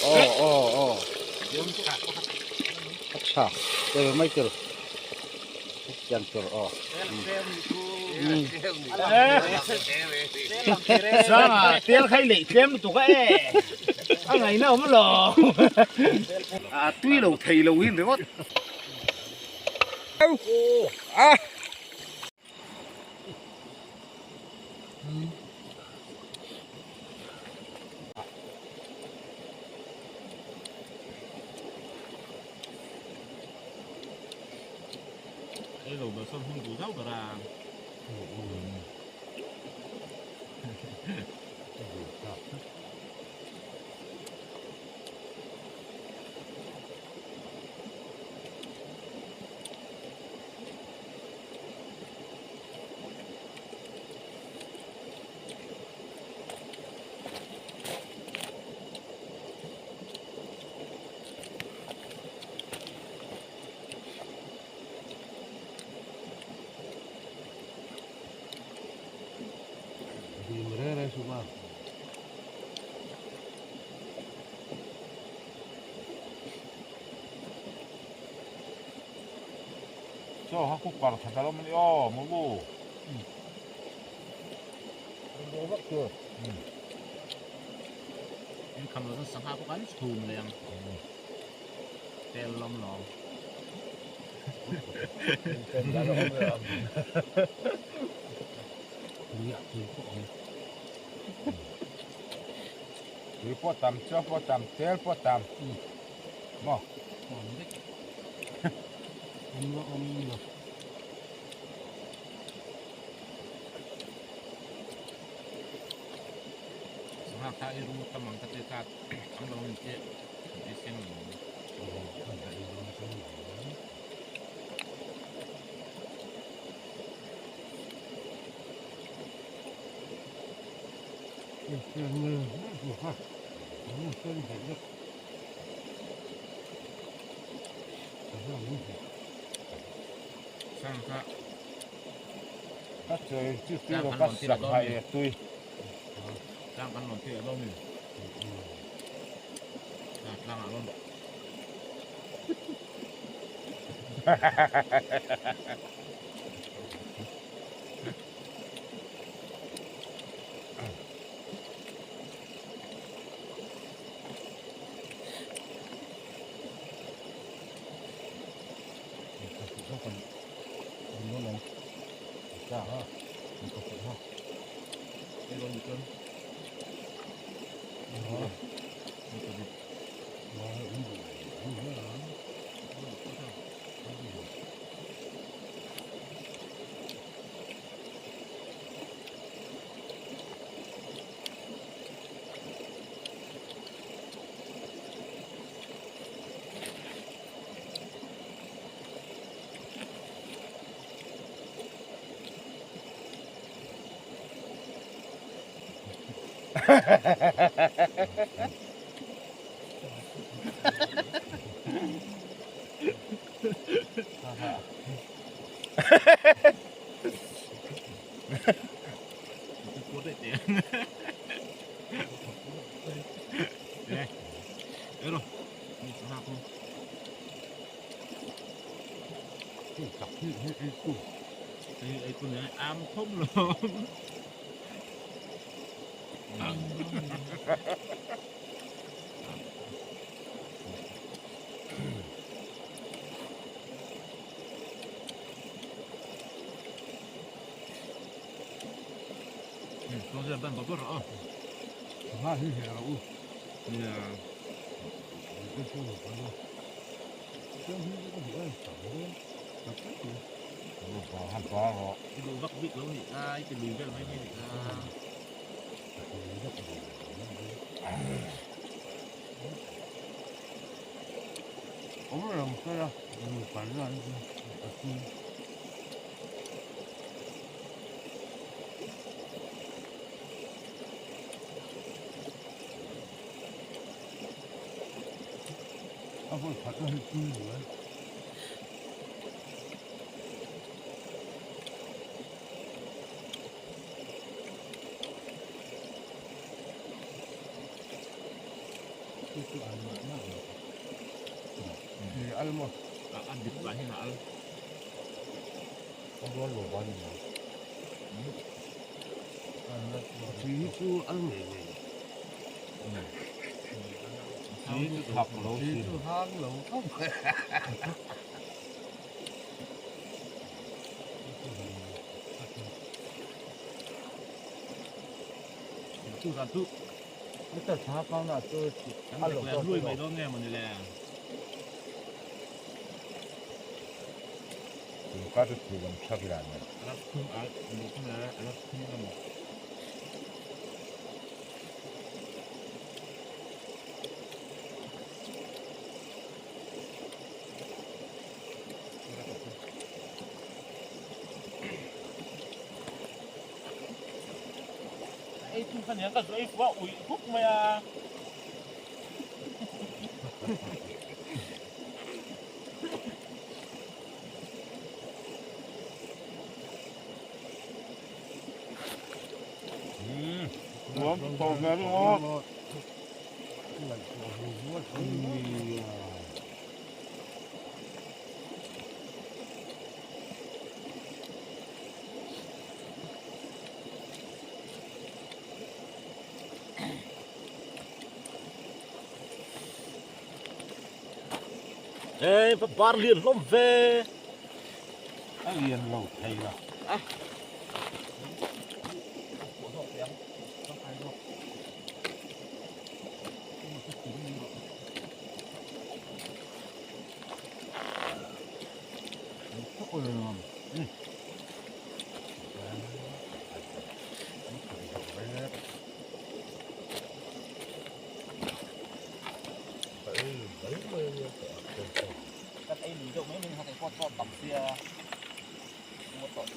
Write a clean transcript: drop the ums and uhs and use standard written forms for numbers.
Aw aw aw a tha tel mai tur hetiang tur aw. Sanga tel kha i neih tlem lutuk a e a ngaihna awm lo. A tui lo thei lo hi ringawt. Ei lo ber sawn hmun duh zauh ber a. Dim reng reng suh ma. Chaw kha cooker that alo mani aw maw u. In kham lo chuan sangha pawh kan chhum leh ang. Tel lawm lawm. Tui pawh tam, chaw pawh tam, tel pawh tam. Maw? Sangha kha i ru tam ang ka ti kha tam lo ni che ei seng lo. Sang kha Ka chawi chu tui lo ka sak hai e tui. Tlang kan lawn thei a lo ni. Tlang ah lawn. Chu chu al mah mah lo. Chi al maw? A dip lah hian a al. A rual lo va ni mai. Chi hi chu al ngei ngei. Chi chu thak lo Chi sin. chu hang lo khawp mai. Chu zan chu kan dek leh hluai mai dawn nge mawni le. Tun kar chu thu lam thak ila nia. A rak thum a mu thum la a rak thum a maw. Ei thum kha niang ka zu ei fuh a uih huk mai a. Nuam tawh hmel ringawt. Ê pa par lian hlawm ve. A lian lo thei la. Kan ei lui deuh mai mai kha kei pawh chaw tam sia maw tawh chu.